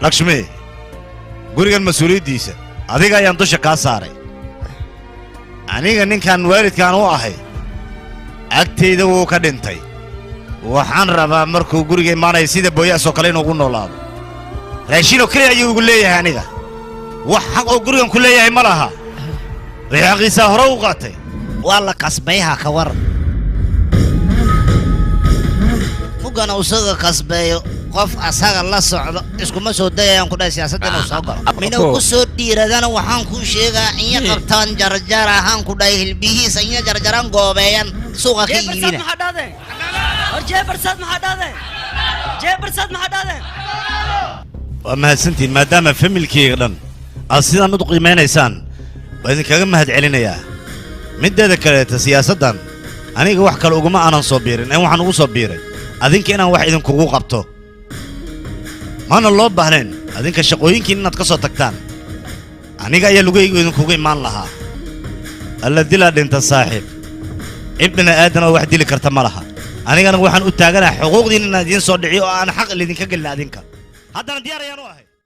Lakshmi, gurigan mas-uuliyaddiisa adiga ayaan dusha kaa saaray. Aniga ninkan waalidkaan u ahay agtayda wuu ka dhintay. Waxaan rabaa markuu guriga imaanaya sida booyaasoo kale inuu ugu noolaado. Raashinoo keliya ayuu igu leeyahay. Aniga wax xaq oo gurigan ku leeyahay ma laha. Wixii xaqiisaa hore u qaatay. Waa la kasbayha, ka waran mugana isaga kasbeeyo qof asaga la socdo? Iskuma soo dayayaan ku dhahay siyaasadda inuu soo galo. Minuu ku soo dhiiradana, waxaan kuu sheegaa, inya qabtaan jarjar ahaan ku dhahay, hilbihiisa inya jarjaran goobeeyan, suuqa ka Jeebarsaad. iibina. Maxaa dhahdeen? Hor jeebarsaad, maxaa dhahdeen? Jeebarsaad, maxaa dhahdeen? Waa mahadsantihiin. Maadaama familkeyga dhan aad sidaan u qiimaynaysaan, waa idinkaga mahad celinayaa. Middeeda kaleeta, siyaasaddan aniga wax kale uguma aanan soo biirin ee waxaan ugu soo biiray adinka inaan wax idinkugu qabto. Mana loo baahnayn adinka shaqooyinkiin inaad ka soo tagtaan. Aniga ayaa lugahaygu idinkugu imaan lahaa. Alla dilaa dhinta saaxiib, cid bini aadan oo wax dili karta ma laha. Anigana waxaan u taaganahay xuquuqdiin inaan idiin soo dhiciyo oo aan xaq lidinka gelin adinka. Haddana diyaar ayaan u ahay.